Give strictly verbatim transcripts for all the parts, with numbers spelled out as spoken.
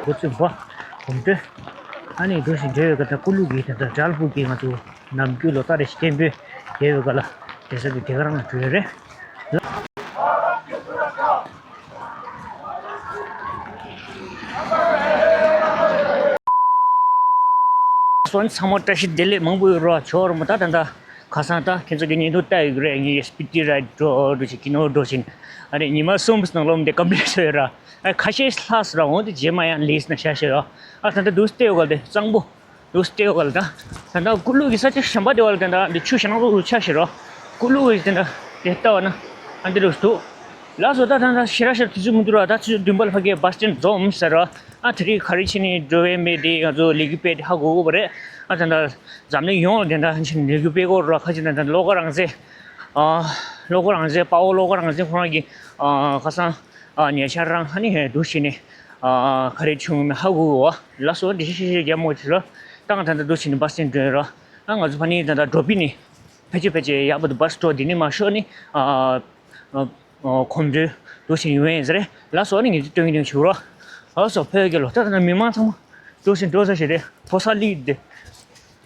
འགོ་ཚུགས་པ། གོམ་བགྲོད། ཨ་ནི་འགྲོ་བཞིན་འགྲོ་བའི་སྐབས་དང་ཀུ་ལུ་གི་དེ་འདྲ་ཌལ་ཕུག་གི་ང་ཚོ་ནམ་རྒྱུན་ལོ་ལྟར་རེ་བཞིན་སྐད་འབོད་རྒྱག་པའི་སྐབས་ལ་དེ་ས་དེ་དེ་ག་རང་ལ་འགྲོ་ཡོད་རེད། སོན་ཚང་མ་བཀྲ་ཤིས་བདེ་ལེགས་མང་པོ་ཡོད་རོགས་ཆོག་རོགས་མ། ད་ད་ད་ག་སང་ད་ཁྱེད་ཚོ་གི་ཉིན་ཐོ་ལྟ་ཡོད་ཀྱི་རེད། ངས་སྤི་ཏི་རའི་འགྲོ་འགྲོ་བཞིན་ཀི་ནོ་འགྲོ་བཞིན་ཨ་རེ་ཉི་མ་གསུམ་ནང་ལོགས་འདི་ཀམ་པི་ལིཊ་བཟོས་ཡོད་ར། ཨ་ཁ་ཤས་ལྷག་སོང་ར། འོན་ཏེ་རྗེས་མ་ཡང་ལིས་ན་ཤ་ཤེ་ར། ཨ་ད་ད་དུ་སྟེ་ཡོད་ག་ལ་དེ་གཙང་པོ། དུ་སྟེ་བ་ལ་ད། ད་ད་ཀུ་ལུ་གི་ས་ཆ་གཞན་པ་དེ་བ་ལ་དེ་འདྲ་འདི་ཆུ་ཞེ་ནང་ལོགས་ཆ་ཞེ་རོ། ཀུ་ལུ་གི་དེ་འདྲ་དེ་ལྟ་བ་ན། ཨ་འདི་རུ་འདུག་ལགས་སོ། ད་ད་ད་ཤེ་ར་ཤར་དུས་ཚོད་མི་འདུག་ར། ད་ཆུ་ཚོད་བདུན་པ་ལ་ཕ་གིའི་བཱས་སི་ཊེན་འཛོམས་ཟེར་རོ། ཨ་དེ་རིང་ག་རེ་བྱས་ནས་འགྲོ་བའི་མེད་དེ་ང་ཚོ་ལས་འགུལ་སྤེལ་དེ་ཧ་གོ་གོ་བ་རེད། ཨ་ད་ད་འཛམ་གླིང་ཡོངས་ལ་དེ་འདྲ་ཕན་ཆད་ལས་འགུལ་སྤེལ་གོ་ར། ཁ་ཅིག་ད་ད་བློ་དགའ་རང་བཙན། ཨ་བློ་དགའ་རང་བཙན། དཔའ་བོ་བློ་དགའ་རང་བཙན་ཁོ་རང་གི་ཨ་ཁ་སང་། ཨ་ཉེ་ཆར་རང་ཨ་ནི་འདུག་བྱས་ནས་ཨ་ག་རེ་བྱུང་མེད་ཧ་གོ་གོ་བ། ལགས་སོ། འདི་ཤེས་ཤེས་ཤེས་རྒྱ་མོ་ཆེ་ལ་ཏང་ད་ད་འདུག་བྱས་ནས་བཱས་སི་ཊེན་འགྲོ་ཡོད་ར། ཨ་ང་ཚོ་ཕ་ནི་ད་ད་འགྲོ་པི་ནི་ཕལ་ཆེར་ཕལ་ཆེར་ཡག་པོ་འདུག་བཱས་འགྲོ་འདི་ནི་མ་ཤོར་ནི་ཨ་ཨ་གོམ་བགྲོད་འདུག་བྱས་ནས་ཡོང་ཡས་ཟེར་རེད། ལགས་སོ། ཨ་ནི་ངས་འདི་སྟོན་གྱི་འདུག་བྱུག་ར། ལགས་སོ། ཕ་གི་ལོ་ད་ད་ད་མི་མང་ཚང་མ་འདུག་བྱས་འགྲོ་ས་ཞིག་རེད། ཕོ་ས་ལི་འདི་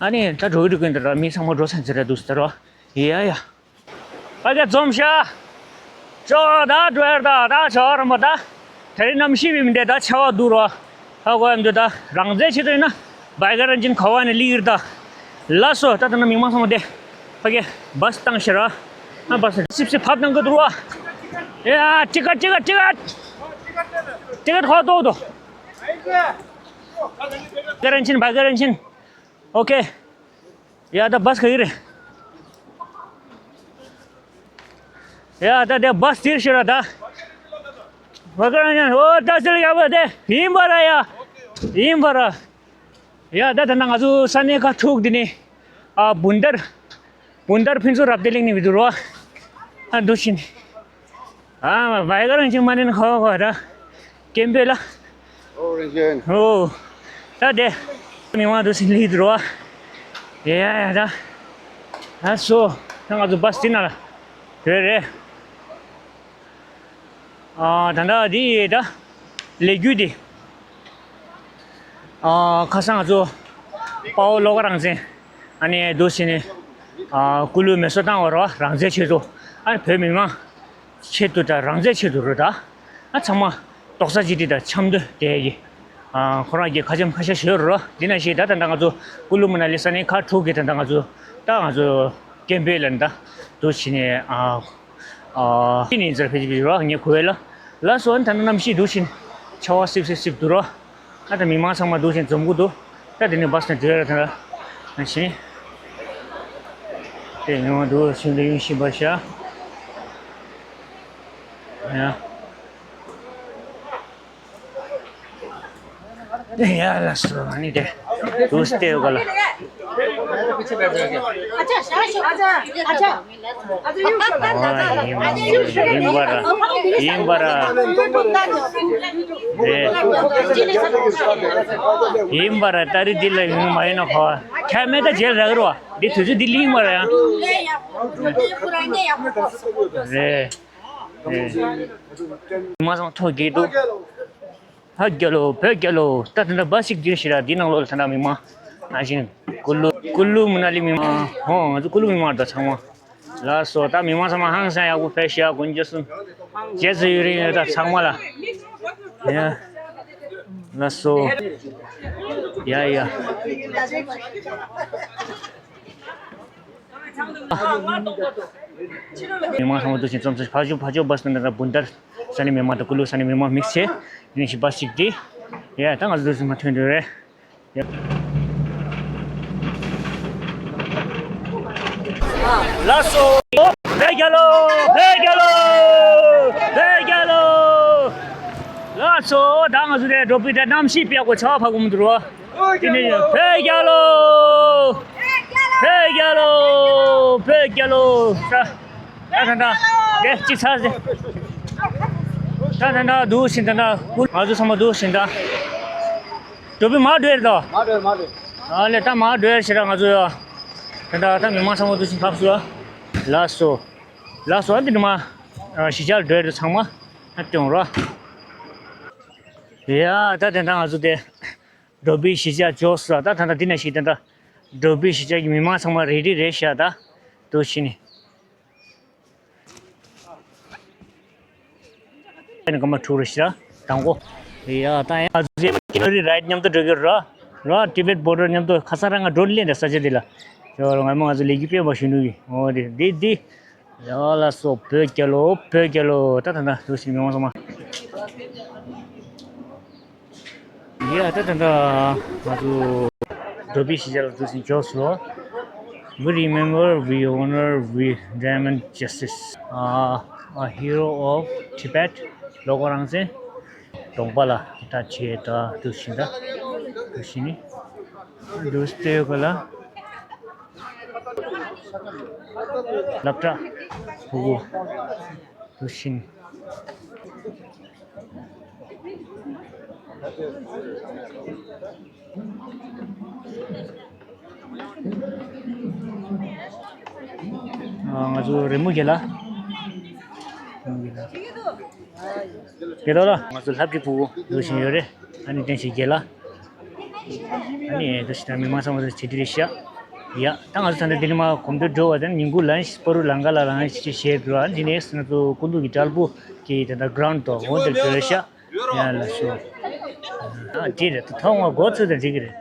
ཨ་ནི་ད་འགྲོ་གི་འགྲོ་གི་འདི་ར། མི་ཚང་མ་འགྲོ་ས་འཛིན་ར་འདུག་ཟེར་ར། ཡ་ཡ། ཕ་གི་འཛོམས་ཤག་ཅོ་ད་འགྲོ་ཡར་ད་ད་ཆ་ར་མ་ད། དེ་རིང་གནམ་གཤིས་བི་མི་འདེ་ད་ཆ་བ་འདུག་རོ། ཧ་གོ་ཡ་མི་འདུག་ད་རང་བཙན་ཆེད་དུ་ཡིན་ན་བྷའི་ག་རང་ཅན་ག་བ་ནས་ལི་ཡིར་ད། ལགས་སོ། ད་ད་ན་མི་མང་ཚང་མ་དེ་ཕ་གི་བཱས་བཏང་ཤག་ར། ཨ་བཱས་སིབ་སིབ་ཕབ་གནང་གི་འདུག་རོ། ཡ་ཊི་ཀེ་ཊི་ཀེ་ཊི་ཀེ་ཊི་ཀེ་ཧོ་ཏོ་ཏོ། བྷའི་ག་རང་ཅན་བྷའི་ག་རང་ཅན། ཨོ་ཁེ། ཡ་ད་བཱས་ག་གི་རེད། ཡ་ད་དེ་བཱས་དེར་ཤི་ར་ད། བ་ག་རང་ཡང་ཨོ་ད་སིལ་ཡ་བ་དེ་ཡིན་པ་ར་ཡ། ཡིན་པ་ར། ཡ་ད་ད་ན་ང་ཚོ་ས་གནས་ཁག་དྲུག་འདི་ནས་ཨ་བུན་དར། བུན་དར་ཕུན་ཚོགས་རབ་བརྟན་གླིང་ནས་བི་དུ་རོ། ཨ་འདུག་བཞིན། ཨ་བའི་ག་རང་ཅིག་མ་ནན་ཁོ་ཁོ་ར། སྐད་འབོད་ལ། ཨོ་རིན་ཆེན། ཨོ། ད་དེ། མི་མང་འདུག་སེ་ལི་འདུག་རོ། ཡ་ཡ་ཡ་ད། ཨ་སོ། ད་ང་ཚོ་བཱས་སི་ན་ལ། རེད་རེད། ཨ་ད་ད་དེ་ད། ལས་རྒྱུ་དེ། ཨ་ཁ་སང་ང་ཚོ་དཔའ་བོ་བློ་དགའ་རང་བཙན། ཨ་ནི་འདུག་སེ་ནས་ཨ་སྐུ་ལུས་མེ་གསོད་བཏང་བ་རོ། རང་བཙན་ཆེད་དུ་ཨ་ནི་བོད་མི་མང་ཆེད་དུ་དང་རང་བཙན་ཆེད་དུ་རོ། ད་ཨ་ཚང་མ་རྡོག་རྩ་གཅིག་སྒྲིལ་དང་འཆམ་མཐུན་དེ་གི་ཨ་ཁོ་རང་གི་ཁ་འཆམ་ཁ་ཤས་ཞུས་རོ། འདི་ན་ཞིག་ད་ད་ད་ང་ཚོ་སྐུ་ལུས་མི་ན་ལི་ས་གནས་ཁག་དྲུག་གི་ད་ད་ང་ཚོ་ད་ང་ཚོ་སྐད་འབོད་ལ་ད་འདུག་སེ་ནས་ཨ། ཨ་ནི་ཚར་ཕེབས་ཀྱི་རོ། ངས་གོ་བས་ལ། ལགས་སོ། ཨ་ནི་ད་ནམ་ཞིག་འདུག་བཞིན་ཆར་པ་སིབ་སིབ་སིབ་འདུག་རོ། ཨ་ད་མི་མང་ཚང་མ་འདུག་བཞིན་འཛོམས་གི་འདུག་ད་དེ་ནས་བཱས་ནས་འགྲོ་ཡ་ད་ན་ཞིང་དེ་ཡོང་འདུག་བཞིན་དུ་ཡོང་བཞིན་པ་ཤ་ཡ། ཡ་ལགས་སོ། ཨ་ནི་དེ་དུ་སྟེ་ག་ལ། ཨ་ཡིན་པ་ར། ཡིན་པ་ར། རེད། ཡིན་པ་ར། ད་རི་འདི་ལ་ཡོང་མ་ཡིན་ན་ཁོ་ཁྱ་མེད་ད་རྗེས་ལ་ར་གི་རོ། འདི་དུས་ཚོད་འདི་ལིང་མ་ར་ཡང་། རེད། རེད། མ་སང་ཐོག་གི་འདུག་ཧ་རྒྱལ་ལོ། བོད་རྒྱལ་ལོ། ད་དེ་འདྲ་འབའ་ཞིག་འདིར་ཞིག་ར། འདི་ནང་ལོགས་ལ་ད་འདྲ་མི་མང་ནང་བཞིན་ཀུ་ལུ་ཀུ་ལུ་མི་ན་ལི་མི་མང་། ཧོ། ང་ཚོ་ཀུ་ལུ་མི་མང་ད་ཚང་མ། ལགས་སོ། ད་མི་མང་ཚང་མ་ཧང་སང་ཡག་པོ་ཕེབས་ཤག་དཀོན་མཆོག་གསུམ། རྗེས་སུ་ཡུན་རིང་ཡོད་ད་ཚང་མ་ལ། ཡ། ལགས་སོ། ཡ་ཡ། མི་མང་ཚང་མ་འདུག་ཅིང་རྩོམ་ཚོ་ཕར་ཕྱོགས་ཕར་ཕྱོགས་བཱས་ནང་ད་བུན་དར་ས་གནས་མི་མང་དང་ཀུ་ལུ་ས་གནས་མི་མང་དམིགས་བྱས་ཡིན་ཞིག་བཱས་ཅིག་དེ་ཡ་ད་ང་ཚོ་འདུག་ཅིང་མ་ཐོན་འགྲོ་རེད། ཡ། ལགས་སོ། བོད་རྒྱལ་ལོ། བོད་རྒྱལ་ལོ། བོད་རྒྱལ་ལོ། ལགས་སོ། ད་ང་ཚོ་དེ་འགྲོ་པའི་དེ་གནམ་གཤིས་དཔེ་ཡག་པོ་ཆར་པ་བབས་གོ་མི་འདུག་རོ། དེ་ནས་བོད་རྒྱལ་ལོ། བོད་རྒྱལ་ལོ། བོད་རྒྱལ་ལོ། ད་ད་ད་ད་དེ་གཅིག་ཚར་ཟེ། ད་ད་ད་འདུག་ཅིང་ད་ད་ཀུ་ང་ཚོ་ཚང་མ་འདུག་ཅིང་ད། འགྲོ་པའི་མར་འགྲོ་ཡར་དོ། མར་འགྲོ་མར་འགྲོ། ཨ་ལེ་ད་མར་འགྲོ་ཡར་ཞེ་དྲག་ང་ཚོ་ཡོ། ད་ད་ད་མི་མང་ཚང་མ་འདུག་ཅིང་ཕབ་སོ། ལགས་སོ། ལགས་སོ། ཨ་འདི་ནི་མ། གཞིས་ཆགས་འགྲོ་ཡར་དོ་ཚང་མ། ཨ་སྟོན་རོ། ཡ་ད་དེ་འདྲ་ང་ཚོ་དེ་འགྲོ་བའི་གཞིས་ཆགས་འབྱོར་སོང་། ད་ད་ད་འདི་ན་ཞིག་དེ་འདྲ་འགྲོ་བའི་གཞིས་ཆགས་ཀྱི་མི་མང་ཚང་མ་རེ་ཌི་རེད་ཤག་ད་འདུག་ཕྱིན་ནི། ཨ་ནི་སྐར་མ་དྲུག་རེད་ཤག་དང་པོ། ཡ་ད་ཡ་ང་ཚོ་ཀེ་ནོ་རི་རའིཌ་མཉམ་དུ་འགྲོ་གི་ར། ར་ཊི་བེཊ་བོར་ཌར་མཉམ་དུ། ཁ་སང་རང་ང་ཌོ་རོན་ལེན་རེད་ས་ཆ་དེ་ལ། ཡ་ང་མོ་ང་ཚོ་ལས་འགུལ་སྤེལ་བ་གཞོན་ནུ་གི་འོ་དེ་དེ་དེ། ཡ་ལ་སོ་བོད་རྒྱལ་ལོ་བོད་རྒྱལ་ལོ། ད་ད་ད་འདུག་ཕྱིན་མི་མང་ཚང་མ། ཡ་ད་ད་ད་ང་ཚོ་འགྲོ་བའི་གཞིས་ཆགས་ལ་འདུག་ཕྱིན་འབྱོར་སོང་། We remember, we honor, we demand justice. Uh, a hero of Tibet. ལོ་ཀོ་རང་བཙན། གདོང་པ་ལ་ད་བྱས་ད་འདུག་ཕྱིན་ད་འདུག་ཕྱིན་ནི། འདུག་སྟེ་ག་ལ། སློབ་གྲྭ་ཕྲུ་གུ་འདུག་ཕྱིན། ཨ་ང་ཚོ་རི་མོ་རྒྱལ་ལ། རི་མོ་རྒྱལ་ལ། རྒྱལ་ལ་ལ། ང་ཚོ་ལྷ་བྲིས་ཕྲུ་གུ་འདུག་ཕྱིན་ཡོད་རེད། ཨ་ནི་བསྟན་ཤིག་རྒྱལ་ལ། ཨ་ནི་འདུག་ཕྱིན་ད་མི་མང་ཚང་མ་འདུག་ཕྱིན་དེ་རེད་ཤག་ཡ་ད་ང་ཚོ་ད་ལྟ་འདི་ནས་མར་གོམ་བགྲོད་འགྲོ་བ་དང་ཉིན་གུང་ལན་སྤ་རོ་ལང་ཀ་ལ་ལང་ཞིག་བྱས་འགྲོ་བ། འདི་ནས་ང་ཚོ་སྐུ་མདུན་གྱི་བྲག་ཕུག་གི་ད་ལྟ་གྷ་རའུན་ཌི་དང་འོ་འདིར་འགྲོ་ཤག་ཡ་ལགས་སོ། ཨ་འདི་རེད། ད་ཐོག་མར་སྒོ་ཚུགས་དང་འགྲིག་གི་རེད།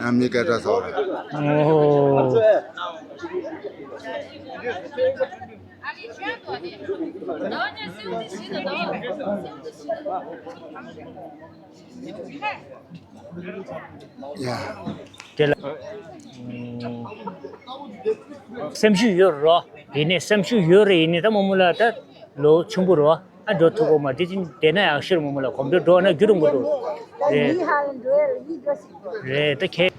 ཨ་མི་སྐད་གྲགས་ཚ་བ་རེད། ཨོ། ཡ། དེ་ལ། སེམས་ཤུགས་ཡོད་རོ། ཡིན་ནའི་སེམས་ཤུགས་ཡོད་རེད། ཡིན་ནའི་ད་རྨོ་མོ་ལགས་ད་ལོ་ཆུང་པོ་རོ། ཨ་འགྲོ་ཐུབ་གོ་མ། དེ་ཅིན་དེ་ན་ཡག་ཤོས་རེད། རྨོ་མོ་ལགས་གོམ་བགྲོད་འགྲོ་ན་རྒྱུ་རུ་མོ་འགྲོ། རེད། རེད་ད་ཁྱེད།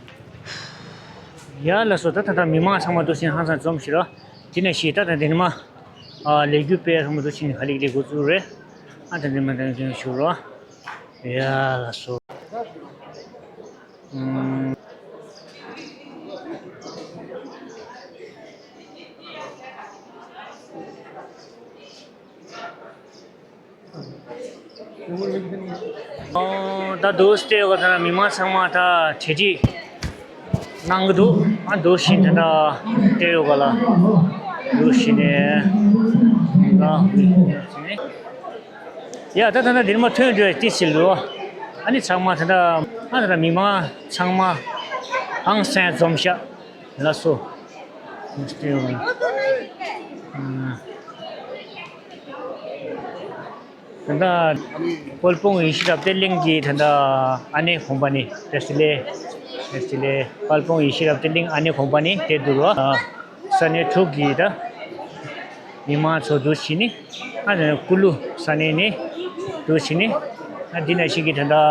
ཡ་ལགས་སོ། ད་ད་ད་མི་མང་ཚང་མ་འདུག་ཕྱིན་ཧང་སང་འཛོམས་ཤིག་རོ། དེ་ནས་ཤིག་ད་ད་དེ་ནས་མ། ཨ་ལས་འགུལ་སྤེལ་ཚང་མ་འདུག་ཕྱིན་ག་ལེ་ག་ལེ་འགོ་བཙུགས་རེད། ཨ་ད་དེ་མ་ད་དེ་ཞུ་རོ། ཡ་ལགས་སོ། ཨུམ། ཨོ་ད་འདུག་སྟེ་ག་ད་མི་མང་ཚང་མ་ད་གྲ་སྒྲིག་གནང་གི་འདུག་ཨ་འདུག་ཕྱིན་ད་ད་སྟེ་ཡོད་ག་ལ་འདུག་ཕྱིན་ནས་ད། ཡ་ད་ད་ད་འདིར་མ་ཐོན་འགྲོ་ཏི་སི་ལུ། ཨ་ནི་ཚང་མ་ད་ད་ཨ་ད་ད་མི་མང་ཚང་མ་ཧང་སང་འཛོམས་ཤག་ལགས་སོ། ད་ད་དཔལ་སྤུངས་ཡེ་ཤེས་རབ་བརྟན་གླིང་གི་ད་ད་ཨ་ནེ་ཁོམ་པ་ནི་བཀྲ་ཤིས་བདེ་ལེགས། བཀྲ་ཤིས་བདེ་ལེགས། དཔལ་སྤུངས་ཡེ་ཤེས་རབ་བརྟན་གླིང་ཨ་ནེ་ཁོམ་པ་ནི་དེ་འདུག་རོ། ས་གནས་དྲུག་གི་ད་མི་མང་ཚོ་འདུག་ཕྱིན་ནི། ཨ་ནི་ཀུ་ལུ་ས་གནས་ནས་འདུག་ཕྱིན་ནི། ཨ་འདི་ན་ཞིག་གི་ད་ད་ཨ་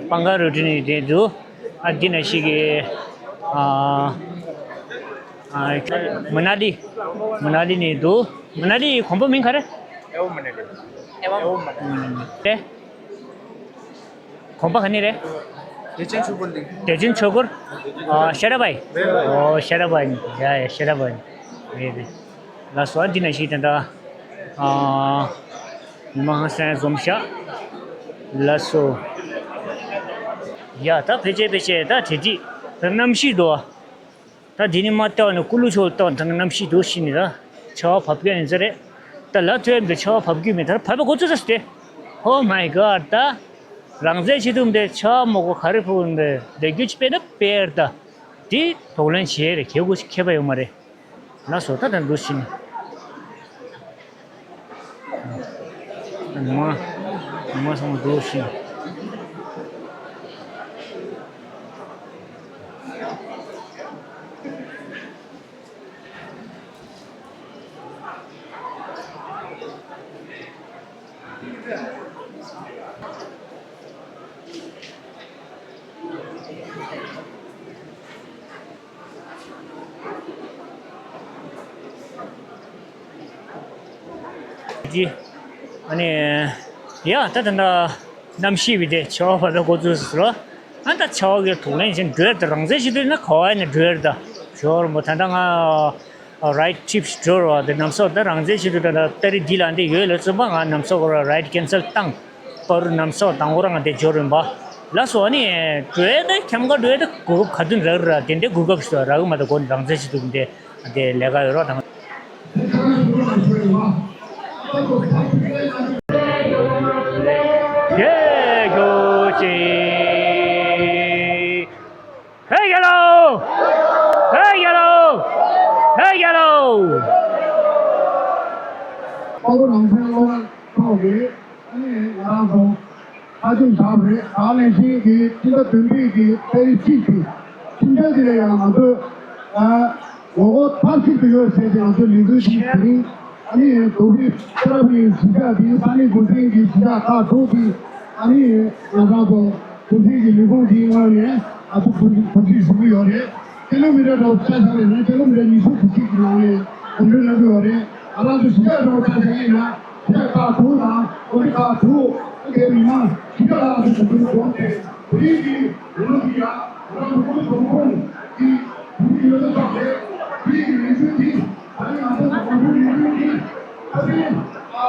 པང་ག་རུ་ཊི་ནས་དེ་འདུག་ཨ་འདི་ན་ཞིག་གི་ཨ་ཨ་མ་ན་ལི། མ་ན་ལི་ནས་འདུག་མ་ན་ལི་གོམ་པ་མིང་ག་རེ། ཨེ་བོ་མ་ན་ལི། ཨེ་བོ་མ་ན་ལི། ཨེ། གོམ་པ་ག་ནས་རེད། བདེ་ཆེན་ཆོས་འཁོར་གླིང་། བདེ་ཆེན་ཆོས་འཁོར། ཨ་ཤ་ར་བའི། ཨོ་ཤ་ར་བའི། ཡ་ཡ་ཤ་ར་བའི། རེད་རེད། ལགས་སོ། ཨ་འདི་ན་ཞིག་ད་ད་ཨ་མི་མང་ཧང་སང་འཛོམས་ཤག་ལགས་སོ། ཡ་ད་ཕལ་ཆེར་ཕལ་ཆེར་ད་གྲ་སྒྲིག་ད་གནམ་གཤིས་འདུག་ད་འདི་ནས་མར་བལྟས་པ་ན་ཀུ་ལུ་ཕྱོགས་བལྟས་པ་ན་ད་གནམ་གཤིས་འདུག་ཕྱིན་ནས་ད་ཆར་པ་བབས་ཀྱི་ཡིན་ས་རེད། ད་ལ་ཐོས་འདི་ཆར་པ་བབས་ཀྱི་མེད། ད་བབས་པ་འགོ་ཚུགས་ས་སྟེ། Oh my God ད་རང་བཙན་བྱེད་དུས་འདི་ཆར་པ་མོ་གོ་ག་རེ་ཕུག་འདི་འདི་རྒྱུ་ཅི་དཔེ་ན་དཔེར་ད་འདི་དོགས་ལན་བྱེད་རེད། ཁྱེད་ཀོ་ཞིག་མཁས་པ་ཡོད་མ་རེད། ལགས་སོ། ད་ད་འདུག་ཕྱིན། མ་མ་སོང་འདུག་ཕྱིན། ཨ་ནི་ཡ་ད་ད་ད་གནམ་གཤིས་བི་དེ་ཆར་པ་བབས་པའི་འགོ་ཚུགས་སོང་། ཨ་ད་ཆར་པ་གི་དོགས་ལན་བྱེད་འགྲོ་ཡ་ད་རང་བཙན་བྱེད་དུས་ན་ག་བ་ཡིན་ན་འགྲོ་ཡ་ད་ཞོར་མོ་ད་ད་ང་ Ride trip སྒྲོལ་བ་དེ་རྣམ་གསོག་ད་རང་བཙན་ཆེད་དུ་ད་ལྟ་རི་འདི་ལ་འདི་ཡོད་ལ་བཙུན་པ་ང་རྣམ་གསོག་ར་ride cancel བཏང་པར་རྣམ་གསོག་དང་པོ་རང་དེ་འབྱོར་རིན་པ་ལ་སོ་ཨ་ནི་གྲོས་དེ་ཁྱམས་ཀ་གྲོས་དེ་གོ་སྐབས་ག་དུས་རག་ར་དེ་འདྲའི་གོ་སྐབས་ཤིག་རག་གི་མ་ད་གོ་རང་བཙན་ཆེད་དུ་འདི་དེ་ལས་ཀ་ཡོད་རོགས་དང་། ཧེ་རྒྱལ་ལོ། ཧེ་རྒྱལ་ལོ། ཧེ་རྒྱལ་ལོ། དཔའ་བོ་རང་བཙན་བློ་དགའ་མཆོག་གིས་ཨ་ནི་ང་རང་ཚོ་ཨ་ཅུང་བཞག་རེད། ད་ལན་ཤིང་གི་སྤྱི་ཟླ་བདུན་པའི་གི་ཏ་རིག་གཅིག་གི་ཁྲིམས་འཆར་དེ་ལ་ཡང་ང་ཚོས་ཨ་ངོ་རྒོལ་མཐའ་གཅིག་ཏུ་ཡོད་ཟེར་ཏེ་ང་ཚོས་ལས་འགུལ་ཞིག་དེ་རིང་ཨ་ནི་དོ་བྷི་སེ་ར་བྷི་གཞིས་ཆགས་དེའི་ས་གནས་འགོ་འཛིན་གྱི་གཞིས་ཆགས་ཁག་དྲུག་གི་ཨ་ནི་ང་རང་ཚོ་འགོ་འཛིན་གྱི་ལས་ཁུངས་ཀྱི་ངོས་ནས་ང་ཚོ་གོ་སྒྲིག་གོ་སྒྲིག་ཞུ་གི་ཡོད་རེད། ཀི་ལོ་མི་ཊར་འདྲ་བོ་ཆ་བཞག་པ་ཡིན་ན་ཀི་ལོ་མི་ཊར་ཉི་ཤུ་དགུ་བཅུ་གི་ནང་ནས་གོམ་བགྲོད་གནང་གི་ཡོད་རེད། ང་རང་ཚོ་གཞིས་ཆགས་འདྲ་བོ་ཆ་བཞག་ཡིན་ན་གཞིས་ཆགས་ཁག་དྲུག་དང་གོ་སྒྲིག་ཁག་དྲུག་ཨ་ནི་མི་མང་གཞིས་ཆགས་ཁག་དྲུག་གི་གོམ་བགྲོད་དེ་བོད་ཀྱི་ལོ་རྒྱུས་ཡང་ང་རང་ཚོ་བོད་ཀྱི་གོམ་གོམ་གྱི་བོད་ཀྱི་ཡོད་ཚད་ཐོག་ནས་བོད་ཀྱི་ལོ་རྒྱུས་དེ་ད་རིང་ང་ཚོ་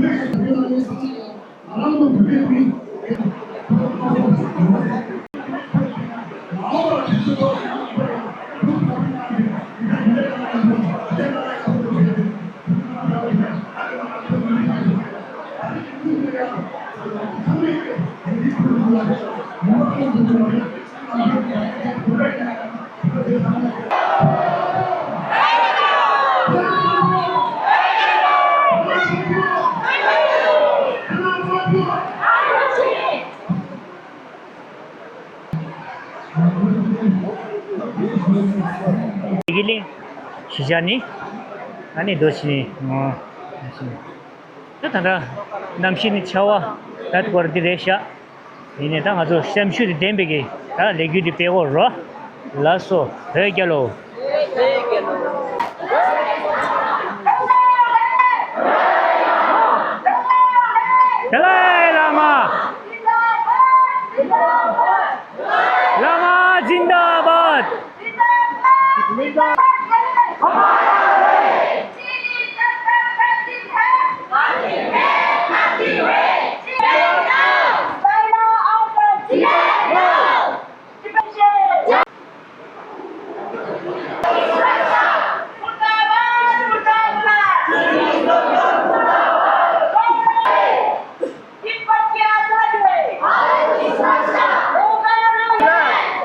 གོམ་བགྲོད་ལོ་རྒྱུས་དེ་ད་རིང་ཨ། དེ་གི་གླིང་གཞིས་ཆགས་ནི་ཨ་ནི་རྡོ་ཆེ་ནི་ད་ད་ལྟ་གནམ་གཤིས་ནི་ཆར་པ་ད་སྐོར་འདི་རེད་ཤག་ཡིན་ནའི་ད་ང་ཚོ་སེམས་ཤུགས་དེ་ལྡན་པའི་གི་ད་ལས་འགུལ་འདི་སྤེལ་འོ་རོ། ལགས་སོ་བོད་རྒྱལ་ལོ། དེ་ལས་བླ་མ། བླ་མ་ཛིན་དཱ་བཱད།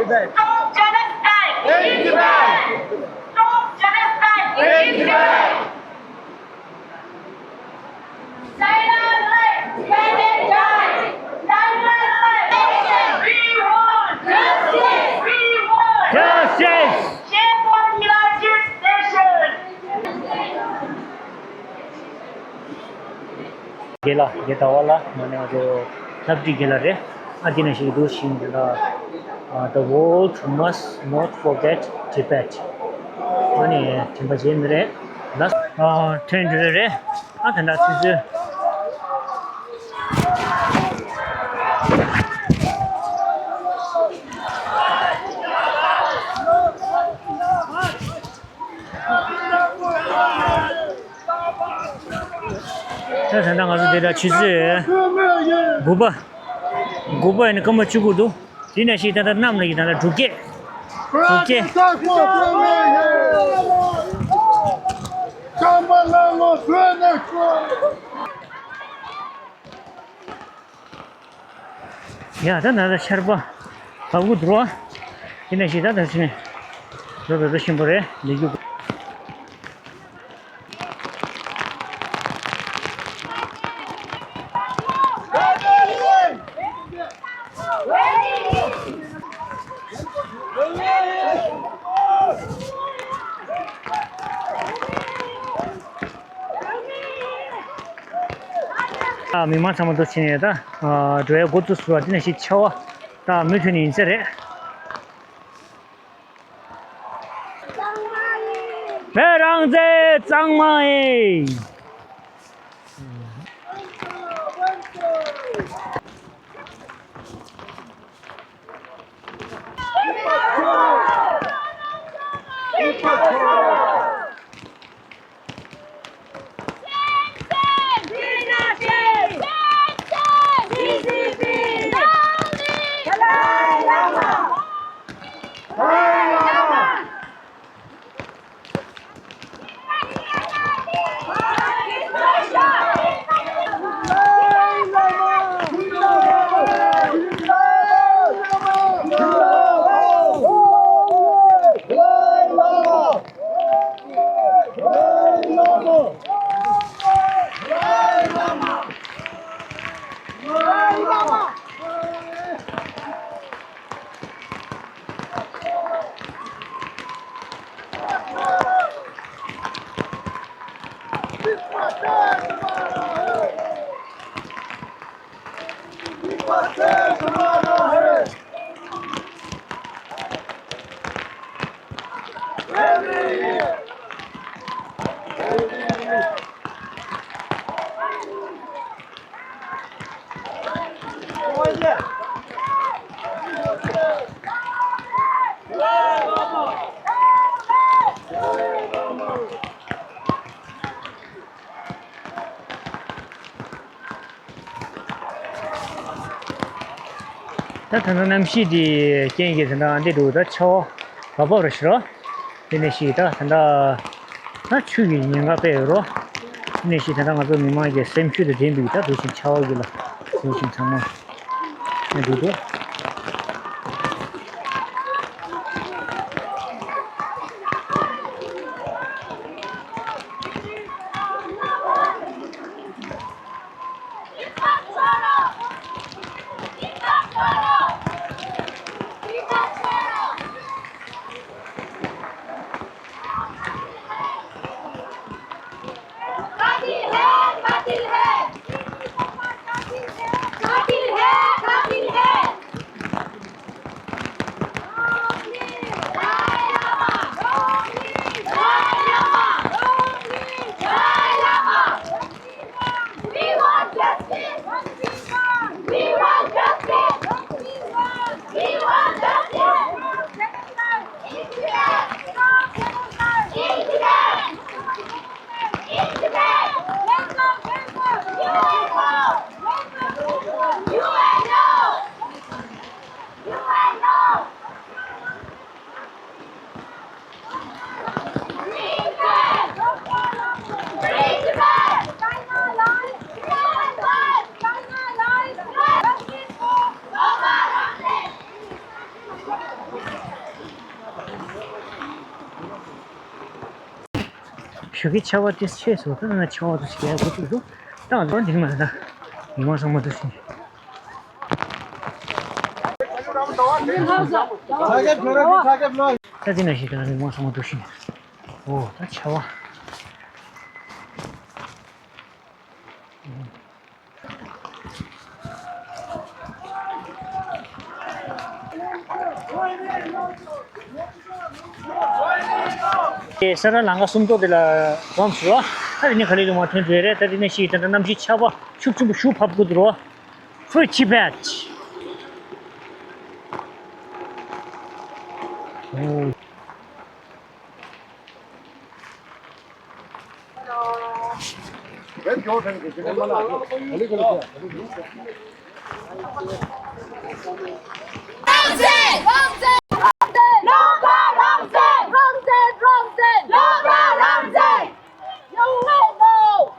Stop genocide in Tibet! Stop genocide in Tibet! China lies! Tibetan dies! China lies! We want justice! We want justice! Shame on United Nations! དགེ་ལགས་དགེ་ཟླ་བ་ལགས་ང་ནི་ང་ཚོ་ལྷ་བྲིས་དགེ་ལགས་རེད། ཨ་དེ་ནང་བཞིན་འདུག་ཤིང་དེ་ལ་The world must not forget Tibet. ཨ་ནི་དྲན་པ་བརྗེད་མི་རེད་ལ། ཨ་ཐོན་འགྲོ་རེད། ཨ་དེ་འདྲ་ཚིག་མཛོད། ད་ད་ལྟ་ང་ཚོ་འདི་ལ་ཆུ་ཚོད་དགུ་པ། དགུ་པ་ཡིན་ན་སྐར་མ་བཅུ་དགུ་འདུག་དེ་ནང་བཞིན་ད་ལྟ་གནམ་ལ་ཡིན་ད་ལྟ་དྲུག་བརྒྱད། དྲུག་བརྒྱད། ཡ་ད་ན་ད་ཆར་པ་བབས་གི་འདུག་རོ། དེ་ནས་ཞིག་ད་ད་ཕྱིན་རོ་རོ་རོ་ཞིམ་པོ་རེད་ལས་རྒྱུ། ཨ་མི་མང་ཚང་མ་འདུ་ཕྱིན་ཡོད་ད། འགྲོ་ཡ་འགོ་བཙུགས་སུ་བ་དེ་ནས་ཞིག་ཆེ་བ་ད་མུ་མཐུད་ནས་ཡིན་ས་རེད། བོད་རང་བཙན་གཙང་མ་ཡིན། ད་ད་ལྟ་གནམ་གཤིས་དེ་རྐྱེན་གྱིས་ད་ལྟ་འདི་འདུག་ད་ཆར་པ་བབས་པ་རེད་ཤག་དེ་ནས་ཤིག་ད་ད་ལྟ་ད་ཆུ་ཡི་ཉེན་ཁ་དཔེ་ཡོད་རོ། དེ་ནས་ཤིག་ད་ལྟ་ང་ཚོ་མི་མང་གི་སེམས་ཤུགས་དང་ལྡན་པའི་ད་འདུག་ཤིང་ཆར་པ་གི་ལ་འདུག་ཤིང་ཚང་མ་ནས་འདུག་འདུག कातिल है, कातिल है। कातिल है, कातिल है। We want justice! We want justice! We want justice! ཞོགས་ཀའི་ཆར་པ་དེ་ཆེ་སོང་། ད་ནང་ཆར་པ་དེ་ཞིག་ག་གོ་ཐུབ་འདུག་ད་ང་ཚོ་འདིར་མ་ད་མི་མང་ཚང་མ་འདུག་ཟིན། ད་འདི་ན་ཞིག་ད་མི་མང་ཚང་མ་འདུག་ཟིན། འོ་ད་ཆར་པ། ཨེ་ས་ར་ལང་ཀ་སུམ་མདོ་དེ་ལ་འཛོམས་སོང་། ད་དེ་ནས་ག་ལེ་དུ་མ་ཐོན་བྲོས་རེད། ད་དེ་ནས་ཤིག་ད་ལྟ་གནམ་གཤིས་ཆར་པ་ཤུགས་ཆེན་པོ་ཞུ་བབས་དགོས་འདུག་རོ། Free Tibet.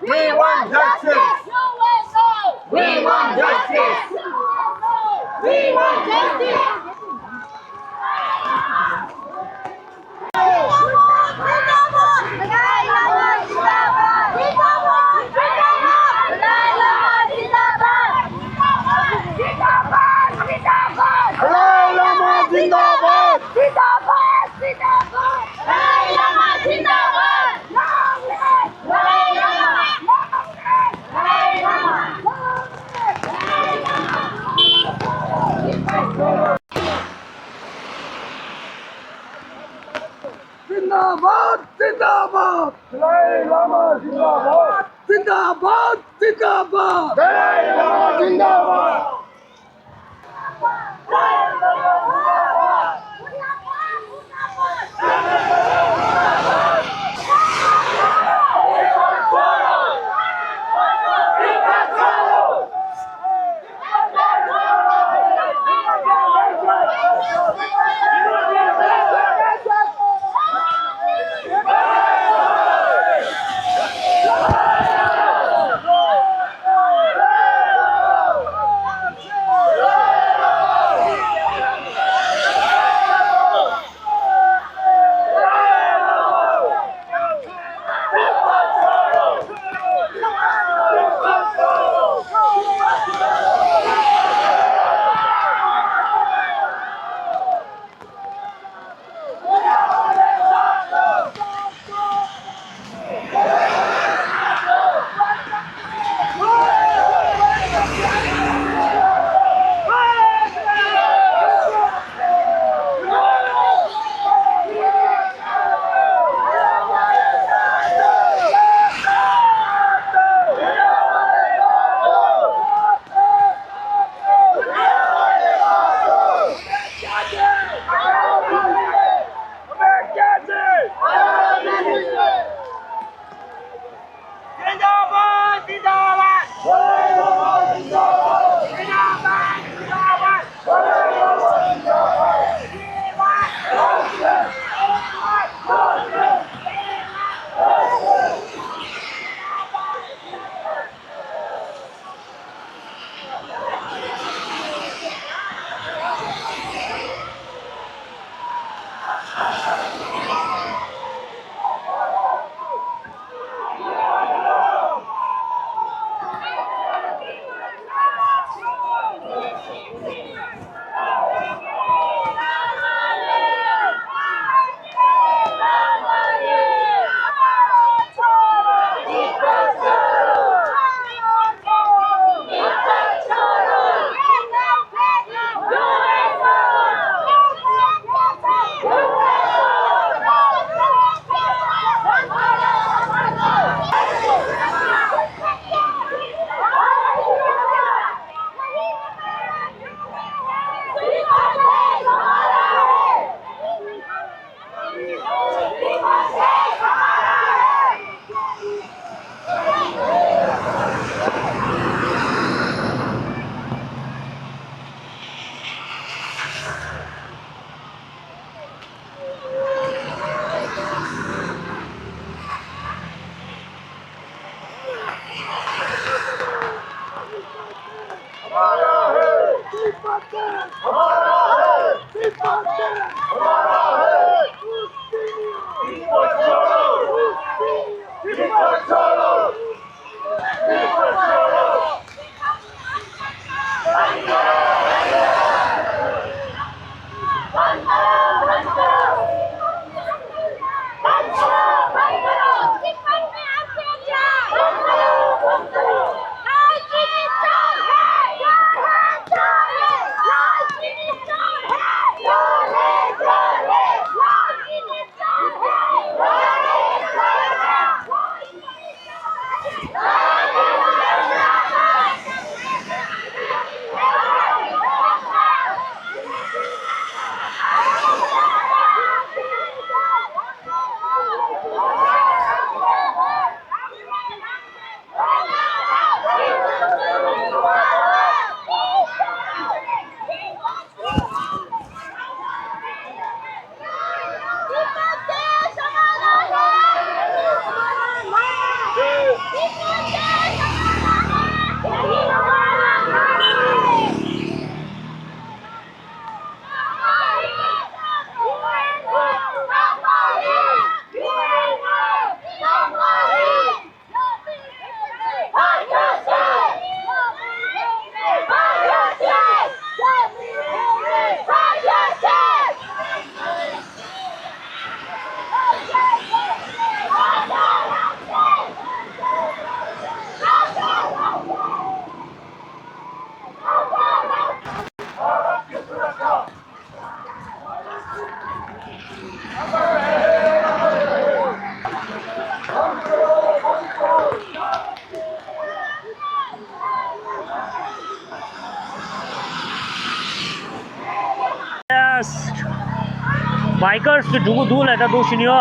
We want justice! We want justice! We want justice! زندہ باد، زندہ باد۔ دلائی لامہ زندہ باد۔ زندہ باد، زندہ باد۔ دلائی لامہ زندہ باد۔ हमारा है, तिब्बत है, हमारा है, तिब्बत है, हमारा है, तिब्बत छोड़ो, तिब्बत छोड़ो, तिब्बत छोड़ो। Yes. Bikers གི་འགྲོ་གི་འདུག་ལ་ད་འདུག་ཤི་ནི་ཡོ།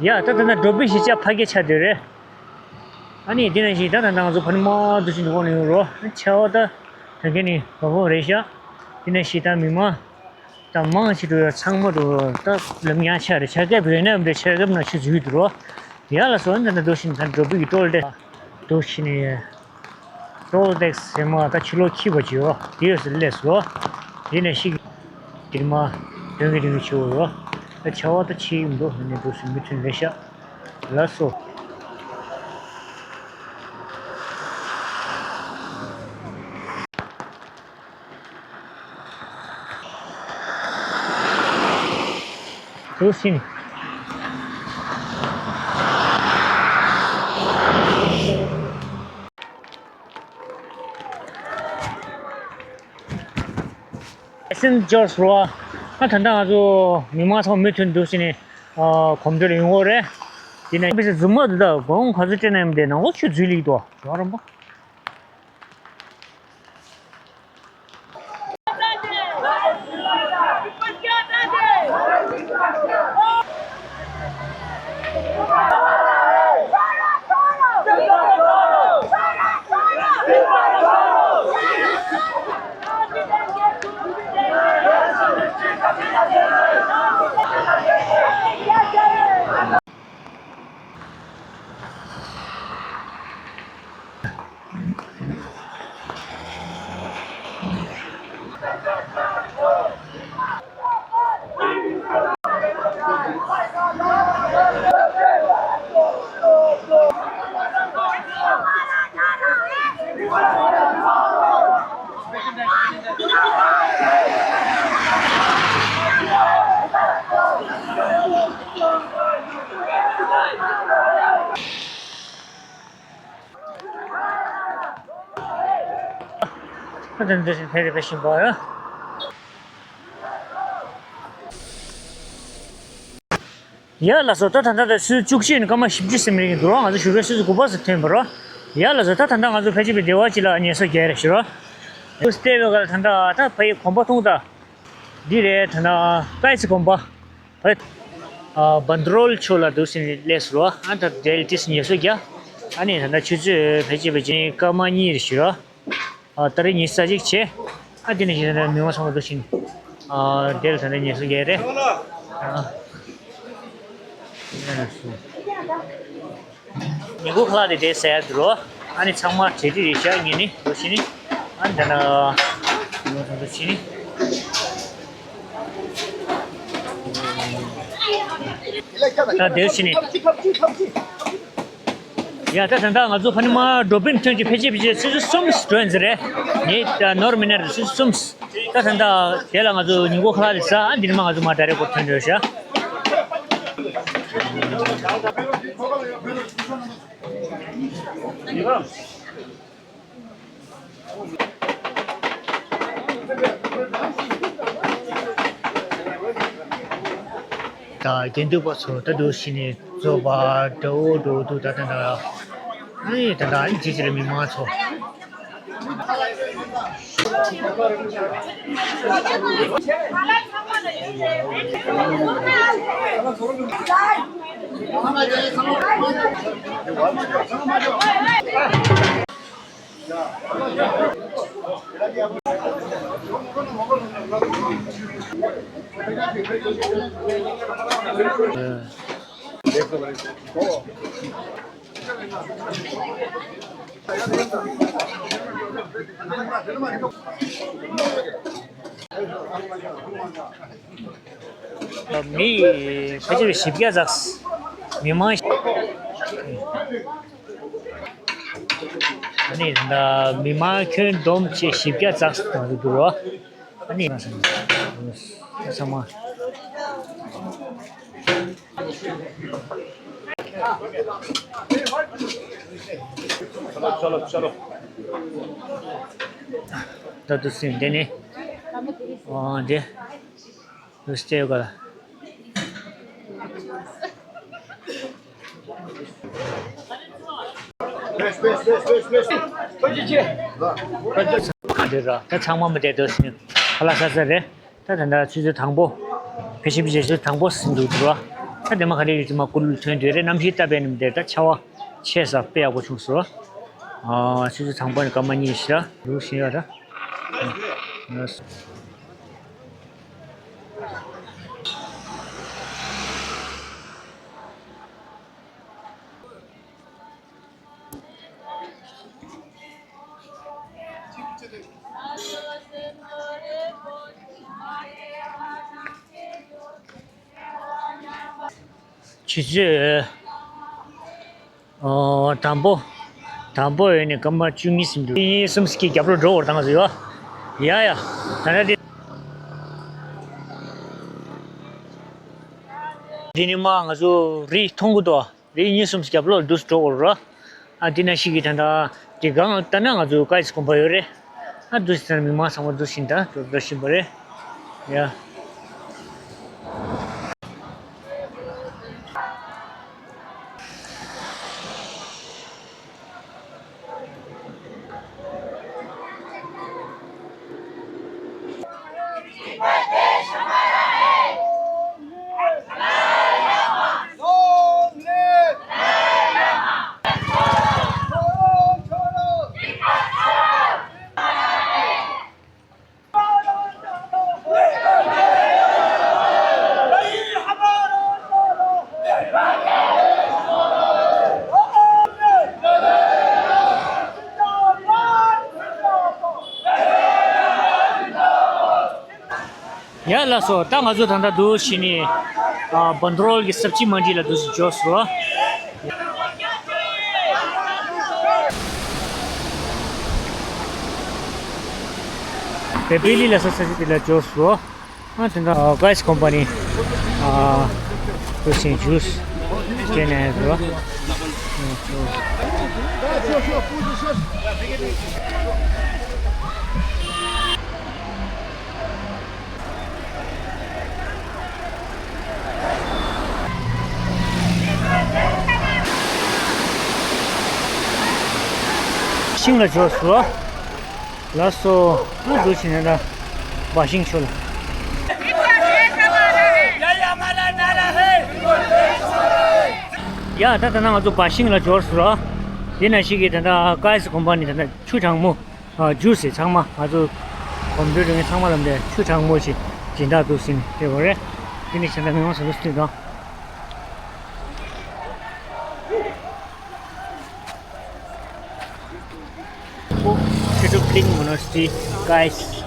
ཡ་ད་ད་ན་འགྲོ་པའི་གཞིས་ཆགས་ཕ་གི་ཆ་དེ་རེད། ཨ་ནི་དེ་ནས་གཞིས་ད་ད་ང་ཚོ་ཕ་ནི་མ་འདུ་ཤི་འདུ་གོ་ནས་ཡོད་རོ། ཆ་བ་ད་ད་ག་ནི་བ་བོ་རེད་ཤག་དེ་ནས་གཞིས་ད་མི་མ་ད་མང་ཆེ་འགྲོ་ཡ་ཚང་མ་འགྲོ་ད་ལམ་ཡང་ཆ་རེད། ཆ་རྒྱབ་ཡོད་ན་མི་འདྲ་ཆ་རྒྱབ་ན་ཆུ་འཛུལ་འདུག་རོ། ཡ་ལ་སོ་ན་ད་འདུ་ཤི་ད་འགྲོ་པའི་གི་ཊོལ་ཏེ་འདུ་ཤི་ནས། ཊོལ་ཊེག་སི་ཟེར་མ་ད་ཕྱི་ལོགས་འཁྱིད་པ་བྱོས་དེ་ཡོད་སེ་སླེབས་སོ། དེ་ནས་ཤིག་དེར་མ་དོན་གྱི་རིང་ཆེ་བོ་ཡོད། ད་བྱ་བ་ད་ཆེ་ཡིན་འགྲོ་ནས་འགྲོ་སེ་མི་མཐུན་ལས་ཤག་ལ་སོ། འགྲོ་སེ་ནི། སེན་ཇོར་རོ། ཨ་ད་ལྟ་ང་ཚོ་མི་མང་ཚང་མ་མུ་མཐུད་འདུག་ཟེར་ནས་ཨ་གོམ་བགྲོད་ཡོང་གི་རེད། དེ་ནས་པི་སི་རྫུན་མ་འདི་དག་གོང་ག་ཚོད་སྤྲད་ན་ཡང་དེ་ནང་ལོགས་ཆུ་འཛུལ་ལེགས་འདུག་ཡོང་རོགས་པ། ད་དེ་འདྲ་ཞིག་ཕེབས་རེ་ཕེབས་བཞིན་པ་ཡ། ཡ་ལགས་སོ། ད་ད་ལྟ་ད་ཆུ་ཚོད་བཅུ་གཅིག་ནས་སྐར་མ་བཞི་བཅུ་ཟིན་པའི་རིང་འདུག་རོགས། ང་ཚོ་བཞུགས་སྒར་ཆུ་ཚོད་དགུ་པ་ཙམ་ཐོན་པ་རོགས། ཡ་ལགས་སོ། ད་ད་ལྟ་ང་ཚོ་ཕལ་ཆེར་བདེ་བ་ཅིག་ལ་ཉལ་ས་རྒྱག་རེ་ཞུ་རོགས། ལྟེ་བའི་སྒང་ལ་ད་ལྟ་ད་ཕ་ཡི་གོམ་པ་མཐོང་ད། འདི་རེད། ད་ལྟ་ཀའི་ཚི་གོམ་པ། ཕ་ཡི་ཨ་བན་དྲོལ་ཕྱོགས་ལ་འདུག་ཟིན་སླེབས་སོང་རོགས། ཨ་ད་དེ་ལ་ཏིས་ཉལ་ས་རྒྱག་ཨ་ནི་ད་ལྟ་ཆུ་ཚོད་ཕལ་ཆེར་ཕལ་ཆེར་སྐར་མ་གཉིས་རེ་ཞུ་རོགས། ཨ་ད་རེས་ཉི་ཤུ་རྩ་གཅིག་བྱས། ཨ་དེ་ནས་གཞན་དག་མི་མང་ཚང་མ་འདུག་ཕྱིན། ཨ་དེ་ལ་ད་ནས་ཉི་ཤུ་བརྒྱད་རེད། ཨ་ཉིན་གུང་ཁ་ལག་དེ་དེ་ཟ་ཡ་འདུག་རོ། ཨ་ནི་ཚང་མ་གྲ་སྒྲིག་རེད་ཤག་ངས་ནི་འདུག་ཕྱིན་ནི། ཨ་ནི་ད་ན་མི་མང་ཚང་མ་འདུག་ཕྱིན་ནི། ད་དེ་ཕྱིན་ནི། ཡ་ད་ད་ལྟ་ང་ཚོ་ཕ་ནི་མ་འགྲོ་ཕན་ཐོན་གྱི་ཕལ་ཆེར་ཕལ་ཆེར་ཆུ་ཚོད་གསུམ་འགྲོ་ཡིན་ཟེར་རེད། ངས་ད་ནོར་མི་ནར་ཆུ་ཚོད་གསུམ། ད་ད་ལྟ་དེ་ལ་ང་ཚོ་ཉིན་གུང་ཁ་ལག་དེ་ཟ། ཨ་འདི་ནས་མ་ང་ཚོ་མ་ད་རེས་སྐོར་ཐོན་འགྲོ་ཤག་ད་དགེ་འདུན་པ་ཚོ་ད་འདུག་ཕྱིན་ནས་རྫོགས་པ་འདྲ་བོ་འགྲོ་འདུག་ད་ད་ད་ཨ་ནི་ད་ད་ཨ་ནི་ཇི་ཇི་ལ་མི་མང་ཚོ། མི་ཕལ་ཆེར་བཞི་བརྒྱ་ཙམ། མི་མང་། ཨ་ནི་ད་མི་མང་ཁྱོན་བསྡོམས་བྱས་བཞི་བརྒྱ་ཙམ་དང་འདུག་རོ། ཨ་ནི་ཚང་མ། ད་དུ་སེམས་བདེ་ནི། ཨ་འདི། ལུས་རྩལ་ག་ལ། འདི་ར་ད་ཚང་མ་མི་བསྡད་འདུག་ཟིན། ཁ་ལག་ཟ་ས་རེད། ད་ད་ལྟ་ཆུ་ཚོད་དང་པོ། ཕལ་ཆེར་ཕལ་ཆེར་ཆུ་ཚོད་དང་པོ་ཟིན་འདུག་འདུག་ར། ད་དེ་མ་ག་རེ་ཡོད་ཅི་མ་ཀུ་ལུ་ཐོན་དུས་རེད། གནམ་གཤིས་སྟབས་ཡག་ནི་མི་བསྡད། ད་ཆར་པ་ཆད་ས་དཔེ་ཡག་པོ་བྱུང་སོང་ར། ཨ་ཆུ་ཚོད་དང་པོ་ནས་སྐར་མ་གཉིས་ཤར་འདུག་ཟིན་ཡོད་ར། ཆུ་ཚོད། ཨོ། དང་པོ། དང་པོ་ཡོད་ནས་སྐར་མ་བཅུ་གཉིས་ཟིན་འདུག་གཉིས་གསུམ་ཟིན་གྱི་རྒྱབ་ལོག་འགྲོ་བར་བཏང་ཟེར་ཡོད། ཡ་ཡ། ད་ལྟ་དེ། དེ་ནི་མ་ང་ཚོ་རི་མཐོང་གི་འདུག་རི་གཉིས་གསུམ་རྒྱབ་ལོག་འདུག་འགྲོ་བར་རོ། ཨ་དེ་ན་ཞིག་གི་ད་ལྟ་དེ་གང་ལྟ་ན་ང་ཚོ་ཀའི་ཚི་དགོན་པ་ཡོད་རེད། ཨ་འདུག་ཟེར་མི་མང་ཚང་མ་འདུག་བཞིན་ད་འགྲོ་འགྲོ་བཞིན་པ་རེད། ཡ། ཡ་ལགས་སོ། ད་ང་ཚོ་ད་ལྟ་འདུག་བྱས་ནས་ཨ་བན་དྲོལ་གྱི་སབ་ཇི་མན་ཌི་ལ་འདུག་སེ་འབྱོར་སོང་། དེ་པི་ལི་ལ་སོགས་ས་ཆ་དེ་ལ་འབྱོར་སོང་། ཨ་དེ་འདྲ་ཨ་ཀའི་སི་ཀོམ་པ་ནི་ཨ་འདུག་སེ་ཇུས་སྤྲད་ནས་རོ། ཤིང་ལ་འབྱོར་སོང་། ལགས་སོ། ཨ་འདུག་བྱས་ནས་ད་བ་ཤིང་ཆུ་ལ། ཡ་ད་ད་ནང་ང་ཚོ་བ་ཤིང་ལ་འབྱོར་སོང་ར། དེ་ནང་བཞིན་གྱི་ད་ལྟ་ཀའི་སི་ཀོམ་པ་ནི་ད་ལྟ་ཆུ་གྲང་མོ། ཨ་ཇུས་ཚང་མ་ང་ཚོ་གོམ་བགྲོད་རིང་ཚང་མ་ལ་འདི་ཆུ་གྲང་མོ་ཞིག་སྦྱིན་བདག་འདུག་སེ་སྤྲད་པ་རེད། དེ་ནས་བྱས་ན་མི་མང་ཚོ་འདུག་སེ་དང་། Chitupling Monastery, guys.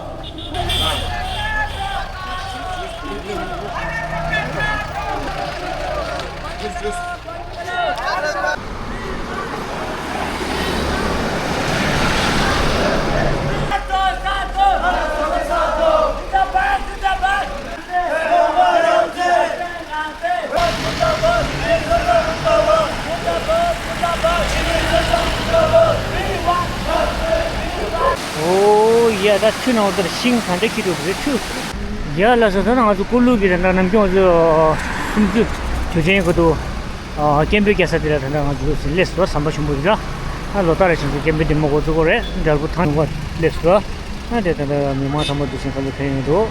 ཨོ་ཡ། ད་ཆུ་ནང་འོ་དེར་ཤིང་ག་འདྲ་ཁྱེར་འགྲོ་གི་རེད་ཆུ། ཡ་ལགས་སོ། ད་ནང་ང་ཚོ་ཀུ་ལུ་གི་ད་ལྟ་ནམ་རྒྱུན་ང་ཚོ་སུམ་ཅུ་དུས་ཆེན་གོ་དུ་སྐད་འབོད་རྒྱག་ས་དེ་ལ་ད་ལྟ་ང་ཚོ་སླེབས་སོང་། ཟམ་པ་ཆེན་པོ་དེ་ལ། ཨ་ལོ་ལྟར་རེ་བཞིན་དུ་སྐད་འབོད་འདི་མོ་འགོ་བཙུགས་ཀྱི་རེད། དྲིལ་བུ་ཐང་ཡོང་བ་སླེབས་སོང་། ཨ་དེ་ད་ལྟ་མི་མང་ཚང་མ་འདུག་སེ་ཁ་ལོ་ཕེབས་ཡོང་འདུག་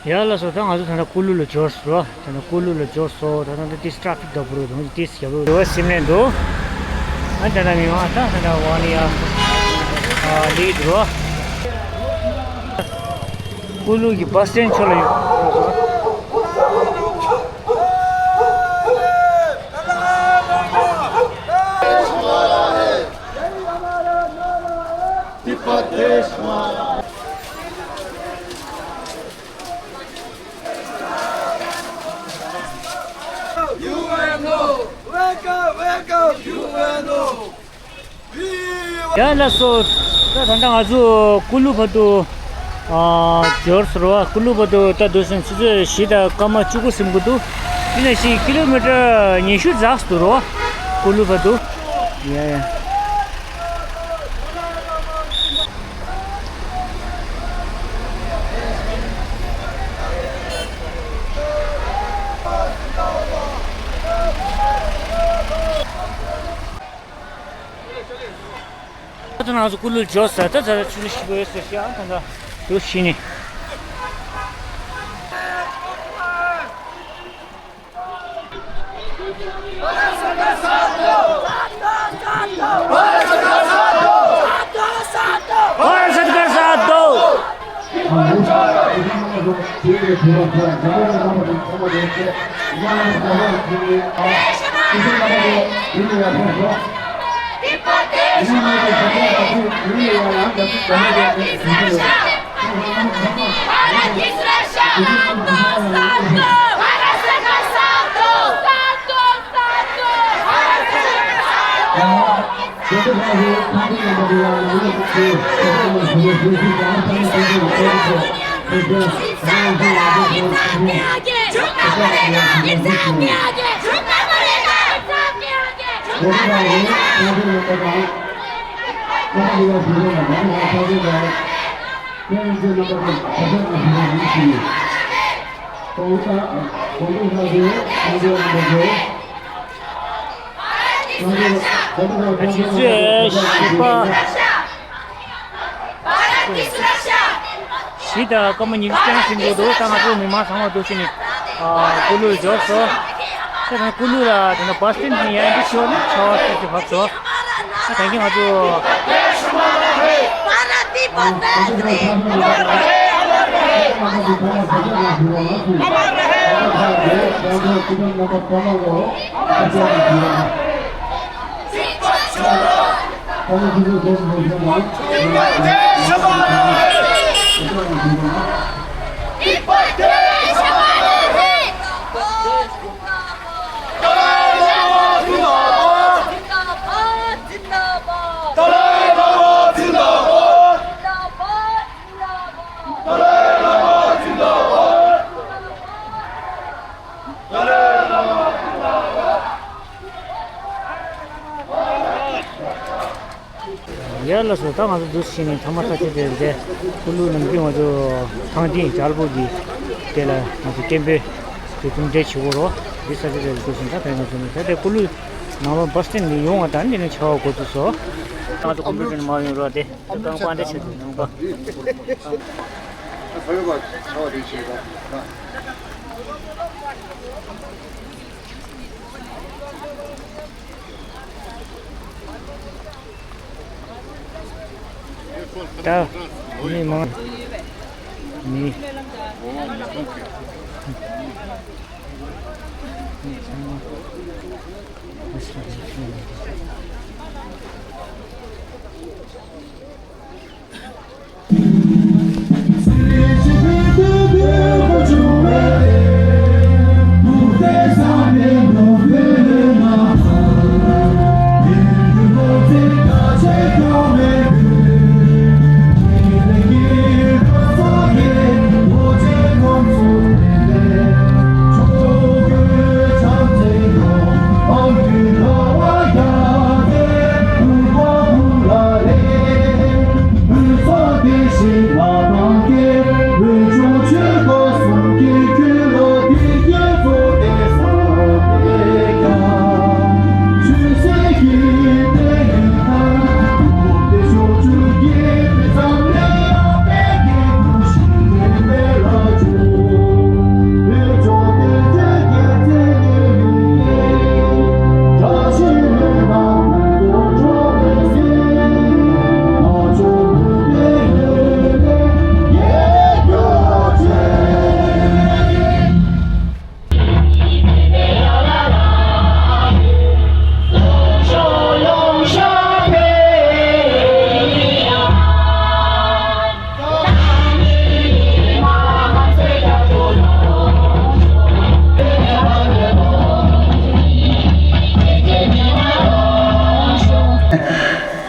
ཡ་ལགས་སོ། ད་ང་ཚོ་ད་ལྟ་ཀུ་ལུ་ལ་འབྱོར་སོང་། ད་ལྟ་ཀུ་ལུ་ལ་འབྱོར་སོང་། ད་ལྟ་འདི་ཏིས་ཊ་ཕིག་ད་བུ་རུ་དང་ཏིས་ཡ་བུ་རུ་སིམ་ལེན་འདུག་ཨ་ད་ལྟ་མི་མང་ད་ད་ལྟ་ཝ་ནི་ཡ་ཨ་ལི་འདུག་ཀུ་ལུ་གི་བ་སི་སི་ཊེན་ཕྱོགས་ལ་ཡོད། ཡ་ལགས་སོ། ད་ད་ལྟ་ང་ཚོ་ཀུ་ལུ་བར་དུ་ཨ་འབྱོར་སོང་ར། ཀུ་ལུ་བར་དུ་ད་འདུག་སེ་ཆུ་ཚོད་བཞི་དང་སྐར་མ་བཅུ་དགུ་ཟིན་གྱི་འདུག་དེ་ནང་བཞིན་ཀི་ལོ་མི་ཊར་ཉི་ཤུ་འཛེགས་སོང་ར་ཀུ་ལུ་བར་དུ། ཡ་ཡ། ད་ང་ཚོ་ཀུ་ལུ་འབྱོར་ས། ད་ད་ཆུ་ཚོད་བཞི་པ་ཡོད་ས་ཞིག་ཨ་ད་ད་དུ་ཕྱིན་ནས། ཆུ་ཚོད་བཞི་པ། བཞི་དང་སྐར་མ་ཉི་ཤུ་རྐྱང་ཟིན་འགྲོ་འདུག་ད་ང་ཚོ་མི་མང་ཚང་མ་འདུག་སེ་ནས་ཨ་ཀུ་ལུ་འབྱོར་སོང་། ད་ད་ཀུ་ལུ་ལ་ད་ནི་བ་སི་སི་ཊེན་ནས་ཡར་འདི་ཤོར་ནས་ཆར་པ་ཤུགས་ཀྱིས་བབས་སོང་། ད་ད་གིན་ང་ཚོ། ཡ་ལགས་སོ། ད་ང་ཚོ་འདུག་སེ་བྱས་ནས་ཐ་མ་ད་ཆ་དེ་རེད། ཀུ་ལུ་ནམ་རྒྱུན་ང་ཚོ་ཐང་ཏིང་ཇལ་པོ་གི་དེ་ལ་ང་ཚོ་སྐད་འབོད་དེ་གྲུབ་འབྲས་བྱེད་དགོས་རོགས། འདི་ས་ཆ་དེ་ལ་འདུག་སེ་ད་ཕན་ང་ཚོ་ནས་ད་དེ་ཀུ་ལུ་ནང་ལ་བ་སི་སི་ཊེན་ནས་ཡོང་བ་དང་འདི་ནས་ཆ་བ་འགོ་ཚུགས་སོ། ང་ཚོ་ཀམ་པུ་ཊར་ནས་མར་ཡོང་རོགས་དེ་ད་ཀང་ཀང་འདྲ་ཆེ་དུ་ནང་པ། ད་མི་མང་མི།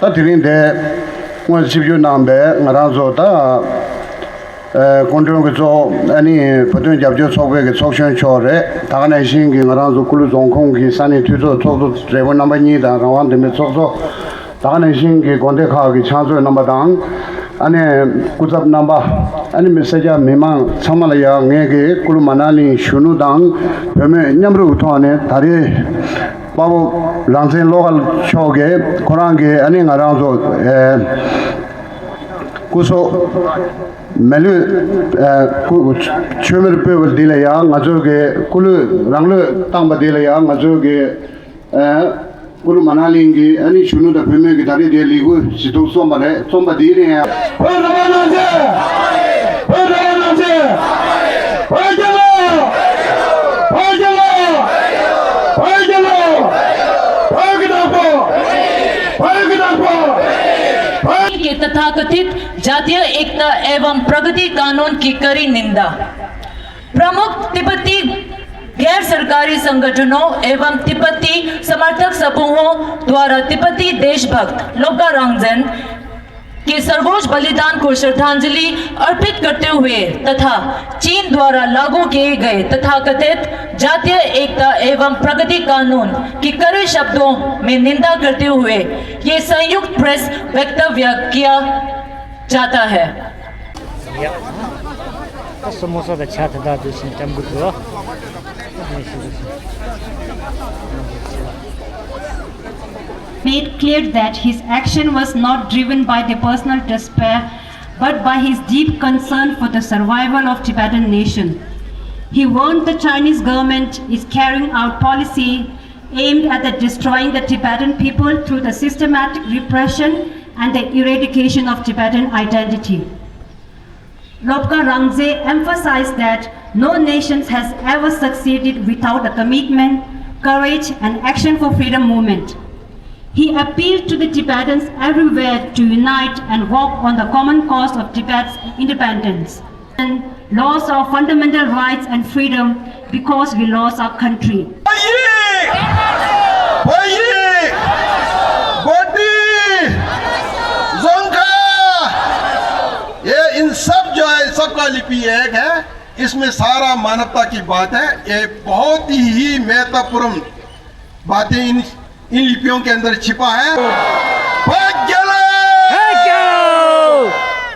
ད་དེ་རིང་འདིར་དངོས་སུ་ཆིབས་བསྒྱུར་གནང་བའི་ང་རང་ཚོ་ད་ཨ་སྐུ་མགྲོན་གྱི་གཙོ་བོ་ཨ་ནི་བོད་དོན་རྒྱབ་སྐྱོར་ཚོགས་པའི་གི་ཚོགས་གཞོན་མཆོག་རེད། ད་ག་ནང་བཞིན་གྱི་ང་རང་ཚོ་ཀུ་ལུ་རྫོང་ཁོངས་ཀྱི་ས་གནས་འཐུས་ཚོགས་ཚོགས་གཙོ་རེ་བོ་རྣམ་པ་གཉིས་དང་རང་དབང་ལྡན་པའི་ཚོགས་གཙོ། ད་ག་ནང་བཞིན་གྱི་དགོན་སྡེ་ཁག་གི་ཕྱག་མཛོད་རྣམ་པ་དང་། ཨ་ནི་སྐུ་ཚབ་རྣམ་པ། ཨ་ནི་མི་སེར་སྐྱ་མི་མང་ཚང་མ་ལ་ཡང་ངས་ཀྱི་ཀུ་ལུ་མ་ན་ལིའི་གཞོན་ནུ་དང་བུད་མེད་མཉམ་རུབ་ཀྱི་ཐོག་ནས་ད་རེས་དཔའ་བོ་རང་བཙན་བློ་དགའ་མཆོག་གིས་ཁོ་རང་གིས་ཨ་ནི་ང་རང་ཚོ་ཨེ་སྐུ་སྲོག་མེ་ལུས་ཨེ་སྐུ་མཆོད་མེར་སྤོས་པ་འདི་ལ་ཡང་ང་ཚོས་ཀྱི་སྐུ་ལུས་རང་ལུས་བཏང་པ་འདི་ལ་ཡང་ང་ཚོས་ཀྱི་ཨ་ཀུ་ལུ་མ་ན་ལིང་གི་ཨ་ནི་གཞོན་ནུ་དང་བུད་མེད་ཀྱི་ད་རེས་དེའི་ལས་འགུལ་ཞིག་འདུག་རྩོམ་པ་རེད། རྩོམ་པ་འདིའི་རིང་ཡང་། བོད་རང་དབང་རྣམ་རྒྱལ། བོད་རང་དབང་རྣམ་རྒྱལ། བོད་རྒྱལ་ལོ། བོད་རྒྱལ་ལོ། བོད་རྒྱལ་ལོ། བོད་ཀྱི་བདག་པོ། བོད་ཀྱི་བདག་པོ། བོད། के तथाकथित जातीय एकता एवं प्रगति कानून की कड़ी निंदा। प्रमुख तिब्बती गैर सरकारी संगठनों एवं तिब्बती समर्थक समूहों द्वारा तिब्बती देशभक्त लोपका रांगजेन के सर्वोच्च बलिदान को श्रद्धांजलि अर्पित करते हुए तथा चीन द्वारा लागू किए गए तथाकथित जातीय एकता एवं प्रगति कानून की कड़े शब्दों में निंदा करते हुए ये संयुक्त प्रेस वक्तव्य किया जाता है। ཡ། ད་སོ་མོ་ས་ད་ཆ་ད་ད་དུ་ཕྱིན་ཀྲམ་གུ་དུ། made clear that his action was not driven by the personal despair, but by his deep concern for the survival of Tibetan nation. He warned the Chinese government is carrying out policy aimed at the destroying the Tibetan people through the systematic repression and the eradication of Tibetan identity. Lobka Rangze emphasized that no nation has ever succeeded without the commitment, courage, and action for freedom movement. He appealed to the Tibetans everywhere to unite and work on the common cause of Tibet's independence. And loss of fundamental rights and freedom because we lost our country. भाई, भाई, बॉडी, जोंका, ये इन सब जो है, सबका लिपि एक है। इसमें सारा मानवता की बात है। ये बहुत ही महत्वपूर्ण बातें इन, इन लिपियों के अंदर छिपा है। भाग्यला! भाग्यला!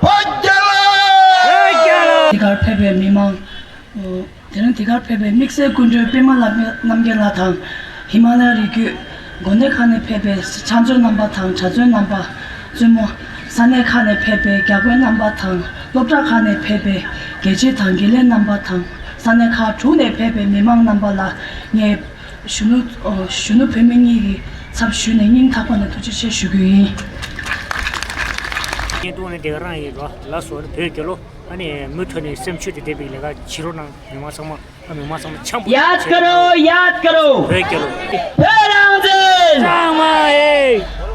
भाग्यला! དེ་གར་ཕེབས་པའི་མི་མང་། དེ་རིང་དེ་གར་ཕེབས་པའི་དམིགས་བསལ་སྐུ་མགྲོན་པད་མ་ལགས་རྣམ་རྒྱལ་ལགས་དང་། ཧི་མ་ལ་ཡའི་རི་རྒྱུད་དགོན་སྡེ་ཁག་ནས་ཕེབས་པའི་ཕྱག་མཛོད་རྣམ་པ་དང་གྲྭ་བཙུན་རྣམ་པ། བཙུན་མོ། ས་གནས་ཁག་ནས་ཕེབས་པའི་རྒྱ་དགོན་རྣམ་པ་དང་། སློབ་གྲྭ་ཁག་ནས་ཕེབས་པའི་དགེ་ཆེ་དང་དགེ་ལས་རྣམ་པ་དང་། ས་གནས་ཁག་དྲུག་ནས་ཕེབས་པའི་མི་མང་རྣམ་པ་ལ་ངས་གཞོན་ནུ་གཞོན་ནུ་བོད་མི་གཉིས་ཀྱི་ཚབ་ཞུས་ནས་སྙིང་ཐག་པ་ནས་ཐུགས་རྗེ་ཆེ་ཞུ་རྒྱུ་ཡིན། བརྙན་ཐུང་ནི་དེ་ག་རང་ཡིན་རོ། ལགས་སོ། བོད་རྒྱལ་ལོ། ཨ་ནི་མུ་མཐུད་ནས་སེམས་ཤུགས་དེ་ལྡན་པའི་ལས་ཀ་བྱེད་རོགས་གནང་། མི་མང་ཚང་མ། ཨ། མི་མང་ཚང་མ་འཆམ་པོ། याद करो, याद करो। བོད་རྒྱལ་ལོ། བོད་རང་བཙན། ཀྲང་མ་ཡེ།